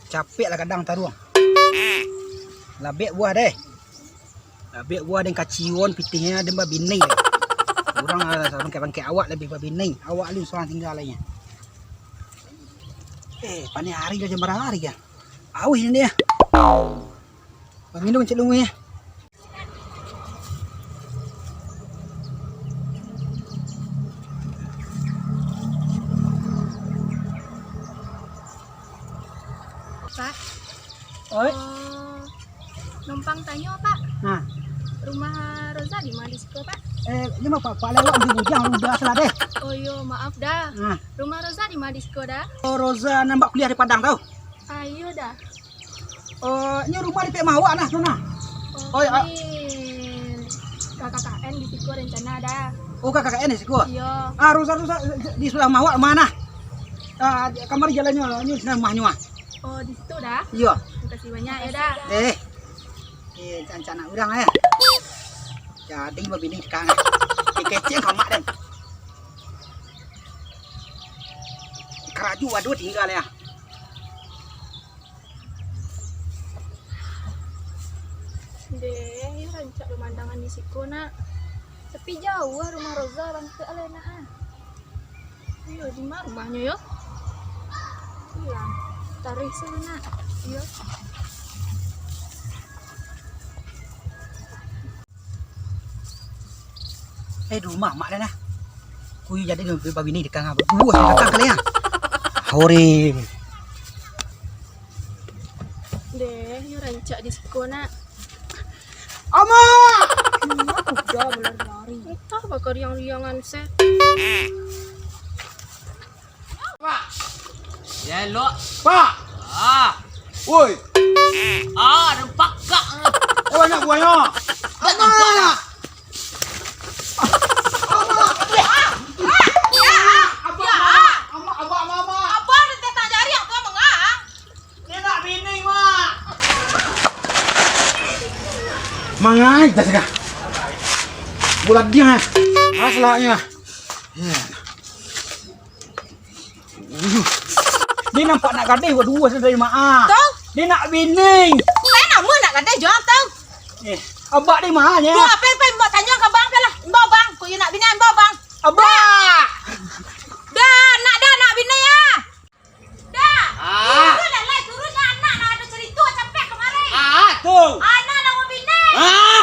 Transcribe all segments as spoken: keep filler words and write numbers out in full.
Capek lah gadang taruang. Labek buah deh. Labek buah den kacion pitihnyo den babini deh. Urang lah bangkek-bangkek awak labiah babini. Awak lu surang tingga lai nyo. Eh, paneh ari lah jam bara ari kan. Auih ni ah. Baminum cek lunguih ah. Pak. Oi. Oh, numpang tanyo, Pak. Nah. Rumah Roza di ma di siko, Pak? Eh, di ma, Pak? Pak lewat bujang-bujang, udah salah deh. Oh iyo, maaf dah. Nah. Rumah Roza di ma di siko dah? Oh, Roza nambah kuliah di Padang tau. Ayo dah. Oh, nyo rumah di pek mawak nah, tu nah. Oh, oi, ah. Ini K K K N di siko rencana dah. Oh, K K K N di siko? Iyo. Ah, Roza, Roza, di sebelah mawak rumah nah. Ah, kamari jalannyo, nyo di rumah nyo ah. Oh, di situ dah? Iyo. Makasih banyak ya dah. Eh. Eh, ancak anak urang eh. Jadi babini sekarang. Dikecek ka mak den. Karaju waduh tinggal ya. Deh, rancak pemandangan di siko nak. Tapi jauah rumah Roza, bangkek lah nak ah. Iyo, di ma rumahnyo yo? Iyo, taruih sajo nak. Iyo. Eh, di rumah mak dah lah. Kui jadi babini di kanga. Dua sudah datang kali ya. Hore. Deh, yo rancak di siko nak. Amak! Udah berlari-lari. Entah bakal riang-riangan se. Pak. Ya, elok. Pak. Ah. Woi. Ah, ada pakak. Eh, banyak buahnya. Banyak buahnya. Amak. Amak. Abang, amak, abang, mama. Abang, dia tak jari, aku mengah. Dia nak bini, mak. Mangai dah sagah. Bola dia. Asalahnya. Ya. Dia nampak nak gadih, waduh, asal dari mak ah. Tu? Dia nak bini. Eh, nama nak gadih jual tu? Eh, abak dia mah nya. Tu apa, apa, imbau tanya ke abang, apa lah? Imbau abang, kok you nak bini, imbau abang. Abak. Dah, nak dah, nak bini ya. Dah. Ah. Turun dah, lai, turun dah, anak nak ada cerita capek kemarin. Ah, tu. Anak nak bini. Ah.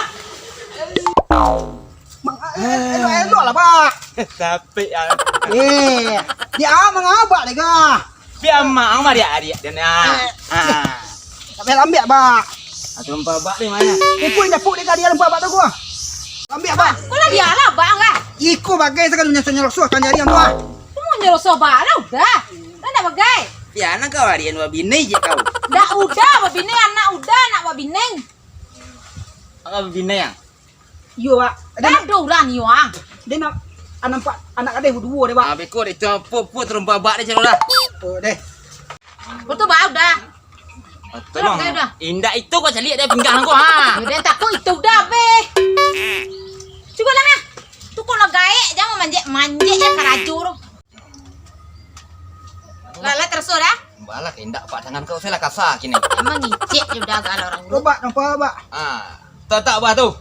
Mang, eh, elok-elok lah, Pak. Sapik ah. Eh, dia ah, mangabak deh, kah? Biar mak ang mariak-ariak dia ni. Ah. Eh. Ah. Tak payah lambek, Pak. Atau empat bak ni mana? Iko yang japuk dia tadi, empat bak tu, gua. Lambek, Pak. Kau lah dia lah, Bang, kan? Iko bagai sekali menyosok-nyosok kan jari ang tu, ah. Kau mau nyosok, Bang, lah udah. Lah nak bagai. Pian kau harian babini je kau. Dah udah, babini, anak udah, nak babini. Angah babini, ang? Iyo, Pak. Dah ado urang ni, ang. Dia nak, ah, nampak anak gadih baduo deh, Pak. Ah, beko deh, tu apa, apa terompa abak deh, calo dah. Oh, deh. Betul, Bang, udah. Betul, Bang. Udah, udah. Indak itu kau caliak dia pinggang kau, ha. Udah, takut itu udah, be. Cubolah, ha. Tu kau lah gaek, jangan manjek-manjek ya karajo tu. Lah, lah, teruso dah? Balah, indak, Pak. Tangan kau salah kasa kini. Emang ngicek je udah agak lah orang urut. Coba, nampak, Pak? Ah, tak, tak, bah, tu.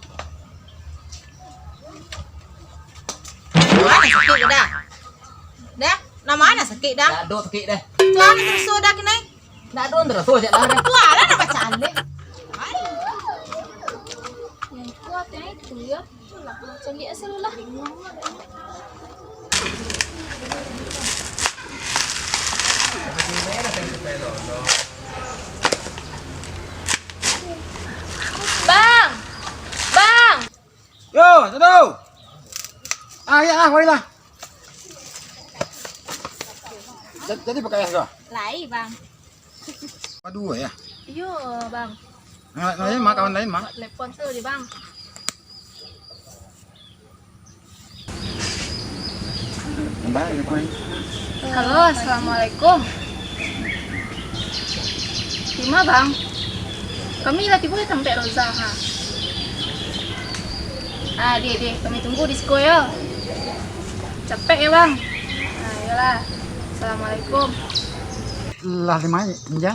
Mana sakit dah? Dah? Nah, mana sakit dah? Dah, ado sakit dah. Tu mana teruso dah kini? Dah, ado teruso je lah dah. Tu alah dah baca alih. Yang kuat yang itu ya. Caliak asa lah. Bang! Bang! Yo, Sado! Ah, ya, ah, marilah. Ja-, jadi pakai es doh? Lai, Bang. Aduh, ya. Iyo, Bang. Nah, lain mah, kawan lain mah. Telepon tu je, Bang. Halo, assalamualaikum. Di ma, Bang? Kami lah tibo di tampek Roza, ha. Ah, deh, deh, kami tunggu di siko yo. Capek ya, Bang. Ah, iyolah. Assalamualaikum. Lah, lima, inja.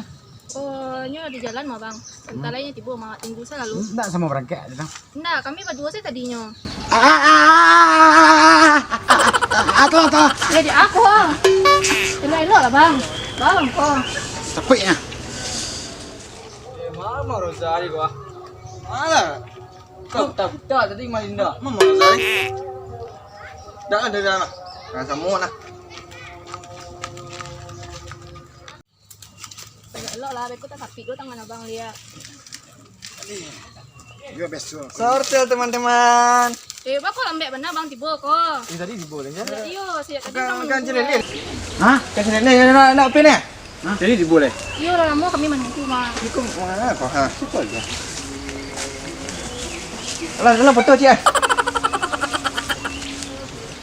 Oh, nyo di jalan mah, Bang. Sabanta lai nyo tibo mah, tunggu sajo lalu. Ndak samo barangkek, Bang? Ndak, kami baduo sajo tadinyo. Ah, ah, ah, ah, ah, ah, ah, ah, ah, ah, ah, ah, ah. Jadi apo? Elok-elok lah, Bang. Bang, ko. Capeknyo. Eh, mama Rozali ko, ah. Alah. Kau buta-buta tadi, Malinda. Mama Rozali. Dah, dah, dah, dah. Nah, samo lah. Elok-elok lah, beko tasapik dulu tangan abang liak. Yo, beso. Sortil, teman-teman. Eh, bako lambek bana bang tibo ko. Eh, tadi tibo lah, ya? Iyo, siap tadi. Bukan, bang bukan nunggu. Cililin. Hah? Bukan cililin, nak, nak pin, ya? Hah? Tadi tibo lah. Iyo, lah lamo kami manunggu, Bang. Iko manga ko, ha? Iko aja. Alah, alah, foto, Cik, ah.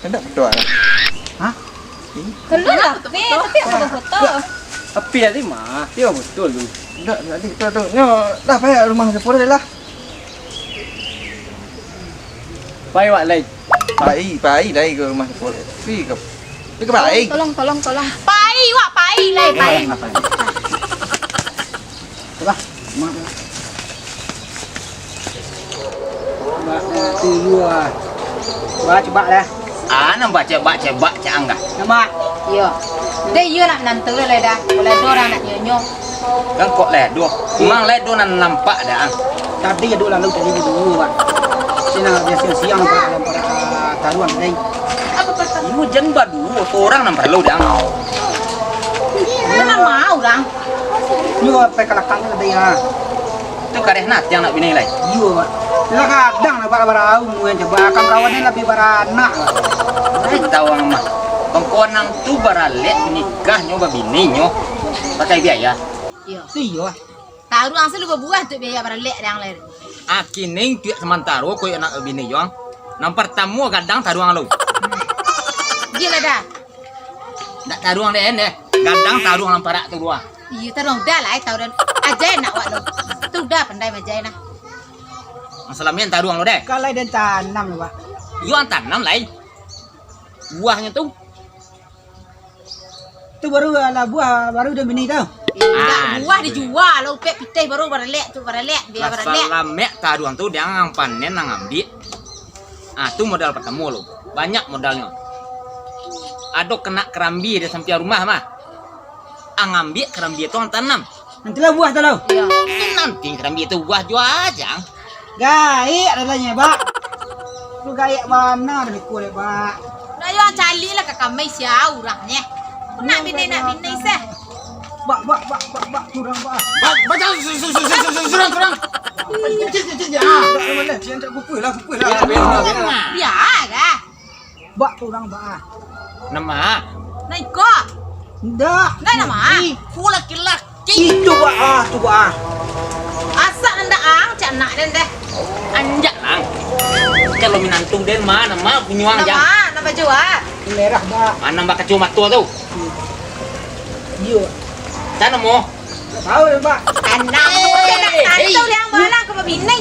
Kada foto, ah. Hah? Keluar lah, tapi, tapi apa foto? Tapi tadi mah, dia betul tu. Dah, tadi tu, tu. Nyo, dah payah rumah Saiful lah. Pai wak lai. Pai, pai lai ka rumah Saiful. Pi ka, pi ka pai. Tolong, tolong, tolong. Pai wak, pai lai, pai. Pai. Bah, ma-, ba-, ba-, tu, ah. Ba, cebak lah. Ah, nan bacebak-cebak cak ang kah? Nama? Iyo. Deh, iyo nak nantu lah dah. Kalau ada orang nak nyonyo. Kan kok ledo? Mang ledo nan nampak dah, ang. Tadi ado lalu tadi baduo, Pak. Sina biasa siang, Pak, dalam pada taruang tadi. Iyo, jan baduo, sorang nan paralu dah, ang. Iyo, nan ma urang. Iyo, pai ka lakang tadi, ha. Tu kareh natiang nak bini lai. Iyo, Pak. Lah kadang lah, Pak, barau mungkin coba. Kawan-kawan ni lebih baranak, Pak. Tapi tahu ang mah. Bangkonang tu baralek nikahnyo babininyo pakai biaya. Iyo. Iyo, Pak. Taruang selalu babuah tu biaya baralek dang lai. Akining tiap samantaro ko nak bini jo ang. Nan partamo gadang taruang lo. Iyo lah dah. Ndak taruang deh, deh. Gadang taruang nan parak tu dua. Iyo, taruang udah lah, eh, taruang. Ajai nak wak lo. Tu udah pandai majai nah. Masalah men taruang lo deh. Kalai den tanam lo, Pak. Iyo, ang tanam lai. Buahnyo tu. Tu baru alah buah, baru den bini tu. Indak, ah, buah dijua lo, upek pitih baru baralek tu, baralek, biar baralek. Masalah mek taruang tu, dang ang panen, ang ambiak. Ah, tu modal partamo lo. Banyak modalnyo. Ado kena karambia di sampiang rumah mah. Ang ambiak karambia tu ang tanam. Nantilah buah tu lo. Iyo. Nanti karambia tu buah jua jang. Gaek adahnyo, Bak. Tu gaek bana dah beko dek, Bak. Dah yo, caliaklah ka kamai sia urangnyo. Nak bini, nak bini sah. Bak, Bak, Bak, Bak, Bak, surang, Bak. Bak, baca su-, su-, surang, surang. Cik, cik, cik, cik, ah. Dah, dah, dah, dah, kupuih lah, kupuih lah. Biar, biar, biar. Biar kah? Bak tu urang, Bak. Nama? Nah, iko. Ndak. Ndak nama? Ih. Ku laki-laki. Itu, Bak, ah, tu, Bak, ah. Asak ndak ang, cak nak den deh. Anjak nang. Kalau minantu den ma, nama punyo ang, jang. Nama, nama jua. Merah, Bak. Mana bak kaco mato tu? Iyo. Cak namo? Ndak tahu, Bak. Tanang, eh, tantu eh, yang balang ka babini.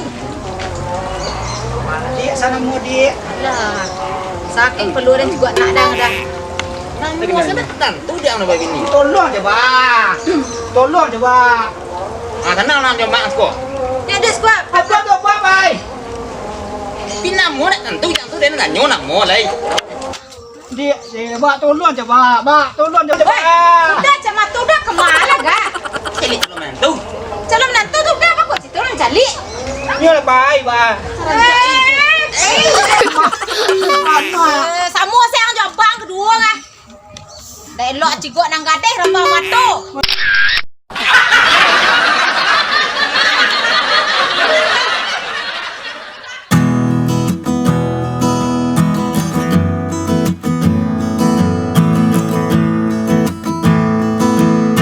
Dik, sanamo, Dik. Lah, saking perlu dan juga nak dang dah. Nang musuh nak tantu dia nak babini. Tolong je, Bak. Tolong je, Bak. Ah, tenang, nang je, Bak, siko. Ni ada siko. Apa tu, Bak, bai? Pinamo nak tantu, jangan tu dia nak tanyo namo lai. Dik, dik, Bak, tolong je, Bak. Bak, tolong je, Bak. Weh, udah, cak mata udah kemana, gak? Calik dulu, menantu. Calon menantu tu, gak, apa kok situ, orang calik? Nyo lah, bai, Bak. Eh, eh. Eh, samo saya jo abang kedua, gak. Dah elok cigok nang gadeh, rambah mato.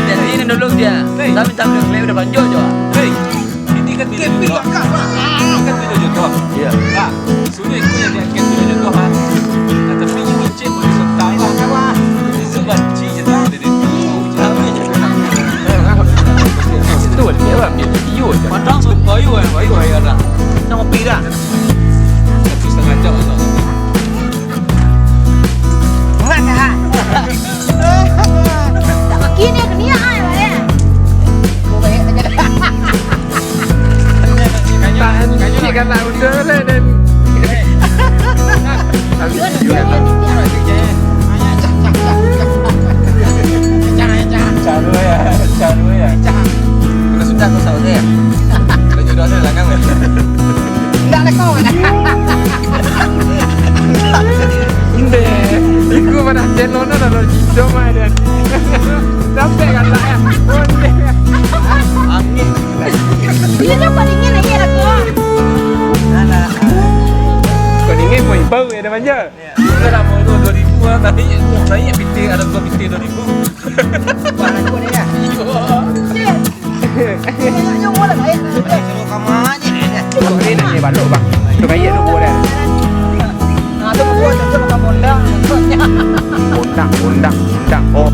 Jadi, ini dulu dia. Hei. Tapi, tapi, udah banjir, Jo. Hei, ini kan tujuh juta. Ini kan tujuh juta. Iya. Nah, suruh ikut yang dia kan tujuh juta, ha. Nah, tapi ini cek boleh serta, ha. Ini sebab cek je, tak ada dia. Itu dia, Bang. Dia video je. Padang sumpah, ayo, ayo, ayo, ayo, dah. Nak ngopi dah. Satu setengah jam lah. Bukan dah. Tak makin dia kena, ah, ya. Kau baik Mana Angelona dah lo jido mah dia. Sampai kan lah ya. Ondeh. Angin. Dia nampak dingin lagi ada keluar. Kau dingin mau bau ya dah manja. Kita dah mau tu dua ribu lah, naik, naik pitih, ada dua pitih dua ribu. Barang kau ni ya? Shit. Tengok, tengok, tengok, tengok. Suruh kamu aja ni. Kau ni nak ni balok, bang. Tu baik tu boleh. Nah, tu buat tu makan mondang. Mondang, mondang, mondang. Oh.